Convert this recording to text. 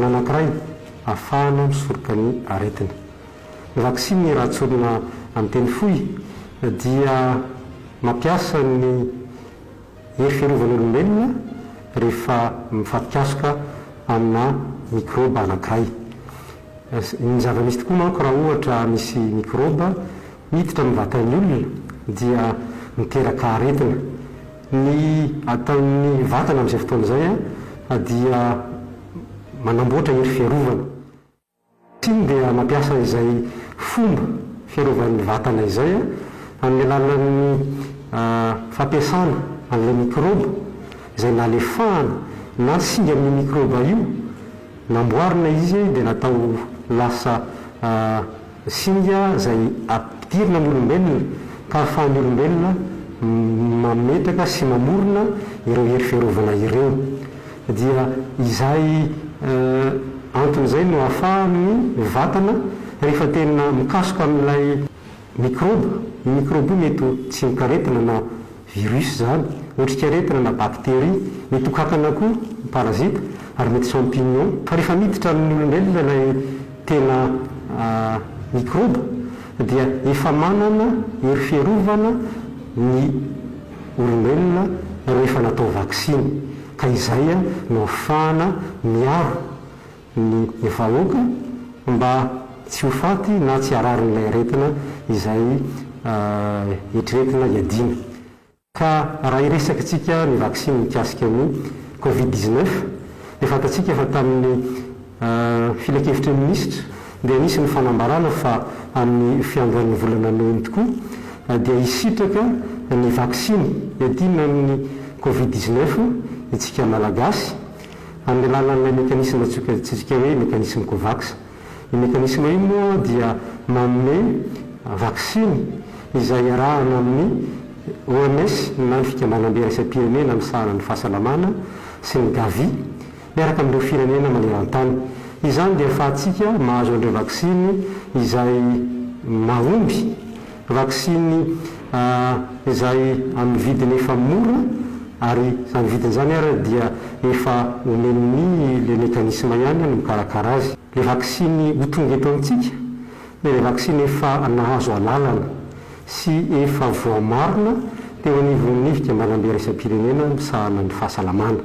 anankiray ahafahana misoroka ny aretina. Ny vaksiny raha tsorina amin'ny teny fohy dia mampiasa ny hery fiarovan'olombelona rehefa mifampikasoka amina mikraoba anankiray. Ny zava-misy tokoa manko raha ohatra misy mikraoba miditra amin'ny vatan'ny olona dia miteraka aretina. Ny ataon'ny vatana amin'izay fotoana izay dia manamboatra hery fiarovana. Siny dia mampiasa izay fomba fiarovan'ny vatana izay amin'ny alalan'ny fampiasana an'ilay mikraoba izay nalefahana na singa amin'io mikraoba io, namboarina izy dia natao lasa Singa izay ampidirina amin'ny olombelona ka ahafahan'ny olombelona mametraka sy mamorona ireo hery fiarovana ireo. Dia izay antony izay no ahafahan'ny vatana rehefa tena mikasoka amin'ilay mikraoba, io mikraoba io mety ho tsimokaretina na virus izany, otrikaretina na bacterie, mety ho kankana koa, parasite, ary mety champignon. Fa rehefa miditra amin'ny olombelona ilay tena mikraoba dia efa manana hery fiarovana ny olombelona rehefa natao vaksiny, ka izay no ahafahana miaro ny vahoaka mba tsy ho faty na tsy hararin'ilay aretina izay eritreretina hiadiana. Ka raha hiresaka tsika ny vaksiny mikasika ny covid 19 dia fantatsika fa tamin'ny filankevitry ny minisitra dia nisy ny fanambarana fa amin'ny fiandohan'ny volana noely tokoa dia hisitraka ny vaksiny hiadiana amin'ny covid 19 itsika Malagasy amin'ny alalan'ilay mécanisme antsointsika hoe mécanisme Covax. Io mécanisme io moa dia manome vaksiny izay iarahana amin'ny OMS na ny Fikambanambe Iraisam-pirenena misahana ny Fahasalamana sy ny Gavi miaraka amin'ireo firenena maneran-tany. Izany dia ahafahantsika mahazo an'ireo vaksiny izay mahomby Vaksiny izay amin'ny vidiny efa mora ary izany vidiny izany ary dia efa omen'ny le mécanisme ihany no mikarakara azy. Le vaksiny ho tonga eto amintsika dia le vaksiny efa nahazo alalana sy efa voamarina teo anivon'ny fikambanambe iraisam-pirenena misahana ny fahasalamana.